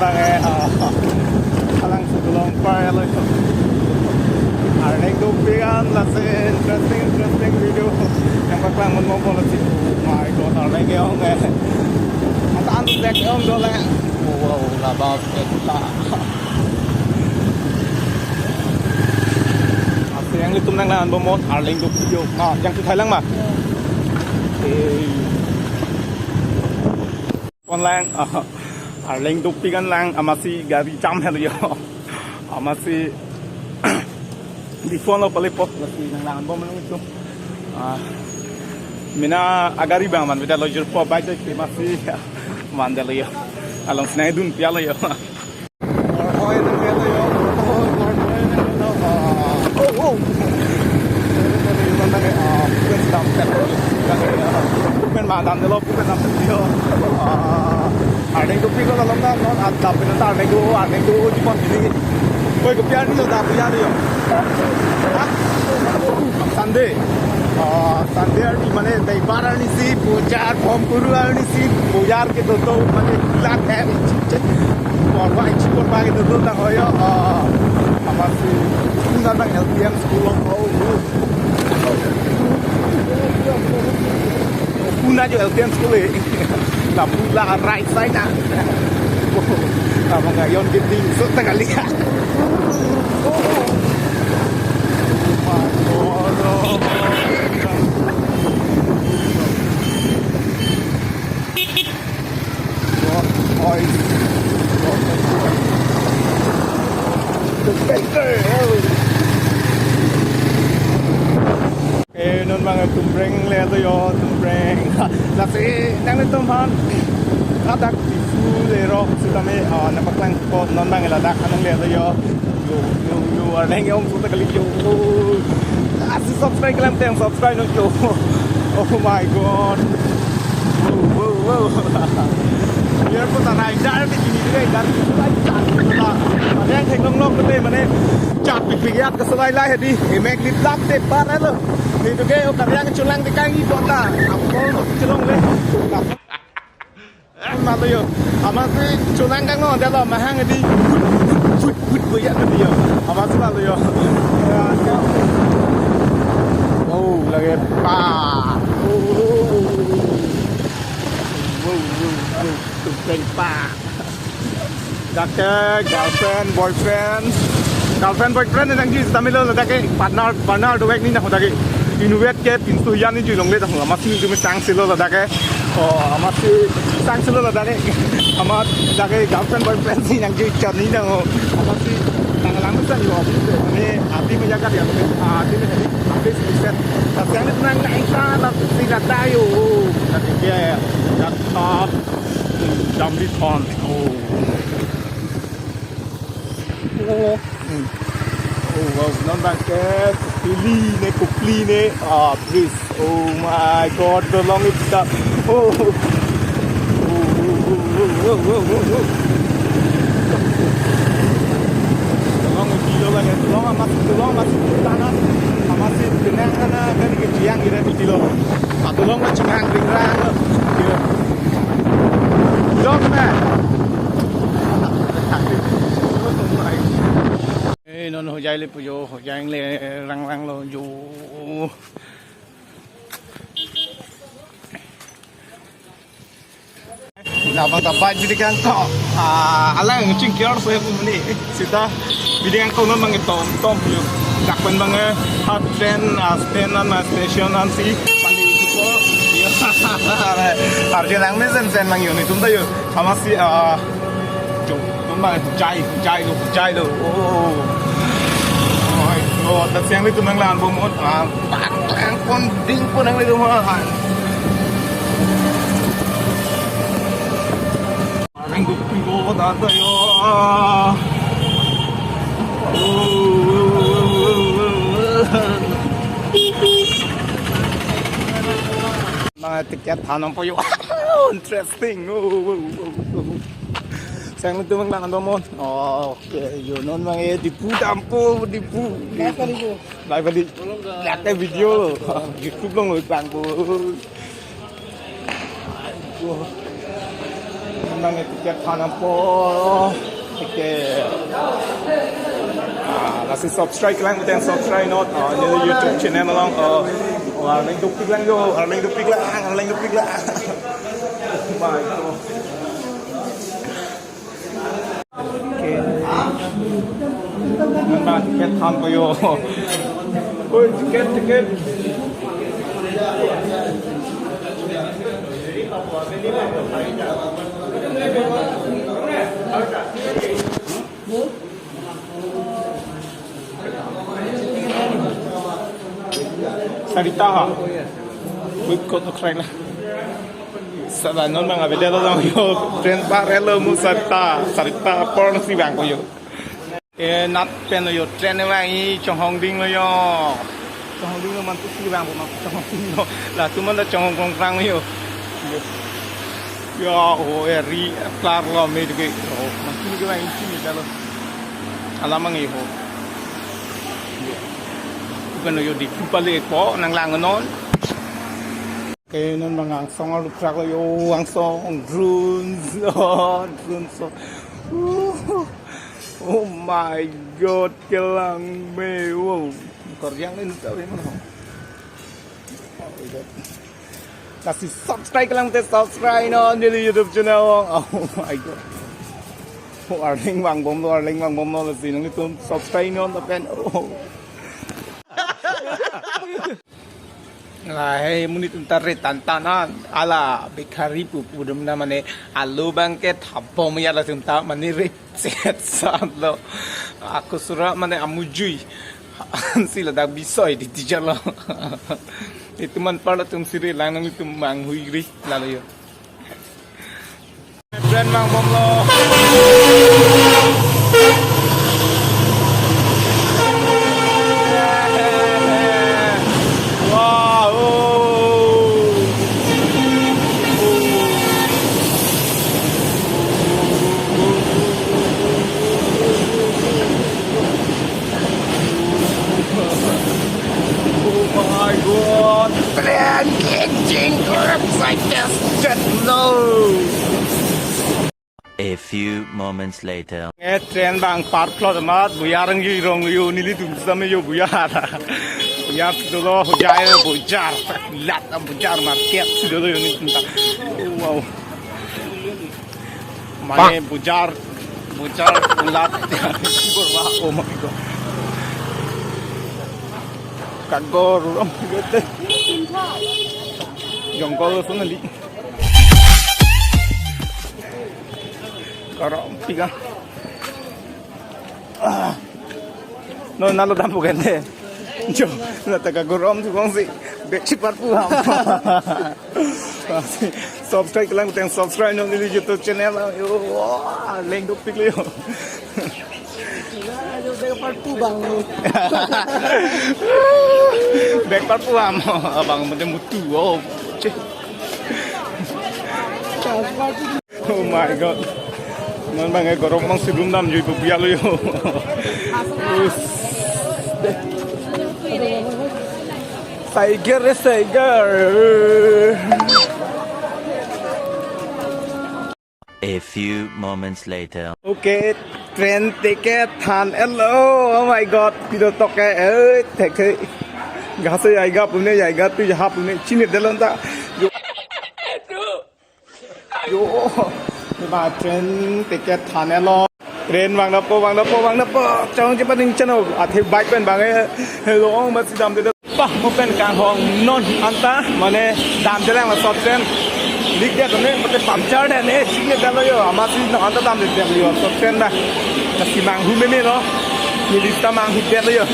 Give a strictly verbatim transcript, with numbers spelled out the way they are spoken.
Bang eh, ah, alang si dolong par ya lo. Arleng dopik an lasi interesting, interesting video nangpaklang mon mo lasi. Oh my God, arleng ke-ong eh. Anta an dek ong do le. Wow, labang eh ta. Lasi nanglitum nanglang-an bom mo, arleng dopik yo. Ma, nangthu thailang ma. Eh. Konlang, ah, arleng dopik an lang, amatsi gari jam helo yo. Amatsi di phone lo pale pot, lasi nanglang-an bom nangtum. Ah, mena agari bang man, bida lo jur po bai jai ke amatsi man delo yo. Along sinai dun pia lo yo. Oh, oh. Pen ma dam delo, pen dam delo. Ah, arleng dopik lo along na, non at dap pen ta arleng do, arleng do, di pon ini. Koi kopi arni lo, dap ya yo. Ha? Sunday. Ah, Sunday arni mane, dei bar arni si, puja, bom kuru arni si, puja ke do do, mane, lat hai, ni cik cik. Porba, ichi porba ke do do, tang hoyo, ah, amatsi, puna tang L P M school lo, oh, oh. Puna jo L P M school eh. La pula right side na. Abang ayon ke ding so ta kali. Oi. Eh, non bang Tumreng le do yo, Tumreng. Lasi nanglitum aphan ladak Diphu le rok sitame, ah, nangpaklang po non bang ladak anang le do yo. Yo, yo, yo, arleng ong so ta kali yo. Lasi subscribe kelang teng subscribe non yo. Oh my God. Wow, wow, wow. Airport arai dar ke kini dei dar. Ada yang theklong long ke mane. Chap pik pik ya. Keselai lah di, emek liplap te par alo. Itu ke, oh, karya keculang di kangi kota. Aku mau keculang le. Malu yo. Amatsi culang kang no, dia lo mahang di. Hut, hut, hut, hut, ya, dia. Amatsi malu yo. Oh, lagi pa. Oh, oh, oh, oh. Wow, wow, wow. Tumpeng pa. Dak ke girlfriend, boyfriend. Girlfriend, boyfriend nangji sitame lo ladak ke partner, partner dovek ni na ho dak ke. Inutvet ke pinso hiyan ni jui longle dak ho. Amatsi nangtum chang si lo ladak ke. Oh, amatsi chang si lo ladak ke. Amat dak ke girlfriend, boyfriend si nangji chon ni na ho. Amatsi nanglang sa yo. Ni ati me jaga dia. Ati me, ati me set. Tapi yang itu nang nang sa, tapi si kata yo. Dak ke, dak top. Damri thon. Oh. Oh. Hmm. Oh, wow. Non bang ke, Kopili ne, Kopili ne. Ah, please. Oh my God, dolong itu ta. Oh. Oh, oh, oh. Dolong itu lo lagi, dolong amatsi, dolong amatsi tanah. Amatsi benang tanah, kan ke jiang kita di lo. Ah, dolong lo chingang ringrang lo. Iya. Dok na. Eh, non Hojai le pujo, Hojai le rang rang lo jo. Dapat dapat bidi kangkong. Ah, alang chingkir so ya pumni. Sita bidi kangkong non bang tom tom yo. Dak pen bang eh, ah, train, ah, train an, ah, station an si pali ko. Ya. Arje nang mesen sen mang yo ni tum ta yo. Amatsi, ah, jo, tum bang jai, jai lo, jai lo. Oh. Oh my God, ta siang ni tum nanglang bom ot. Ah, tak lang pon ding pon nanglitum ha. Ang gupi ko ta ta yo. Ah. Oh. Bang ticket thanom po yo. Interesting. Oh, oh, oh, oh. Siang ni tum nanglang bom ot. Oh, okay. Yo non bang eh Diphu dampo, Diphu. Gas kali ko. Live kali. Lihat video lo. YouTube long lo bang po. Nang ticket than-etpo. Ticket. Ah, lasi subscribe lang, then subscribe not. Ah, neli YouTube channel along. Oh, oh, arleng dopik lang yo, arleng dopik lang, arleng dopik lang. Oh my God. Okay. Nang ticket than-etpo yo. Oi, ticket, ticket. Sarita ha. Wait, kot ukraina. Sada non mang abede lo yo. Train parelo mo Sarita. Sarita apor si vangpo yo. Eh, nat pen lo yo, train vang-i Chonghongding lo yo. Chonghongding lo, mantu si vangpo, mantu Chonghongding lo. Latum anta Chonghong Krongkrang lo yo. Ya, oh, eri, klar lo me dike. Oh, mantu ke vang-i si me dalo. Alam mang-i ho. Yo. Bukan lo yo di kupa le po, nang lang non. Okay, non bang angsong arluprak lo yo, angsong, drones, oh, drones, oh. Oh my God, kelang me, wow. Koryang ni nuta be mana? Oh my God. Lasi subscribe kelang te subscribe non neli YouTube channel. Oh my God. Oh, arleng vangbom lo, arleng vangbom lo, lasi nanglitum subscribe non lapen. Oh. Lahei monit atum ta re tantanan, ala bhikhari pu pudam na mane alo bangke thapbom ya latum ta mane re set sat lo. Ako sura mane amujui. Ansi ladak bisoi di teacher lo. Itum anpar latum si re lang nanglitum manghuiri lalo yo. Train vangbom lo. Wow. Oh my God. Train kejing kurap saja jet lo. A few moments later. Eh, train bang parplot amat, buyar ang yo, rong yo, nelitum sa me yo buyar. Buyar dolo, hojai buyar, lat buyar market dolo yo nelitum ta. Oh, wow. Mane buyar, buyar ulat. Oh my God. Kagor, oh my God. Jongkol so nali. Karo tiga. Ah. No, nalo dampo kente. Jo, na taka gorom tu kongsi. Bek si parpu ham. Subscribe kelang teng subscribe non neli YouTube channel. Yo, wah, leng dopik lo yo. Bek parpu bang. Bek parpu ham. Abang mende mutu. Oh, cek. Oh my God. Non bang eh gorok mang sidum dam jui pu bialo yo. Us. Saiger re saiger. A few moments later. Okay, train ticket than-etlo. Oh my God, pilo toke, eh, thek thek. Gase jaiga pune, jaiga tu jaha pune, chinidetlo ta. Yo. Yo, ba train ticket than-etlo. Train vang dapo, vang dapo, vang dapo. Chong chepa ding chano. Athe bike pen bang eh. Hello, ong ba sidam de. Bah, mo pen kanghong non anta, mane damdelang laso train. Leak det ne, mate puncture det ne, chinidetlo yo. Amatsi non anta damde yo, laso train ba. Lasi manghu meme lo. Neli ta manghudetlo yo.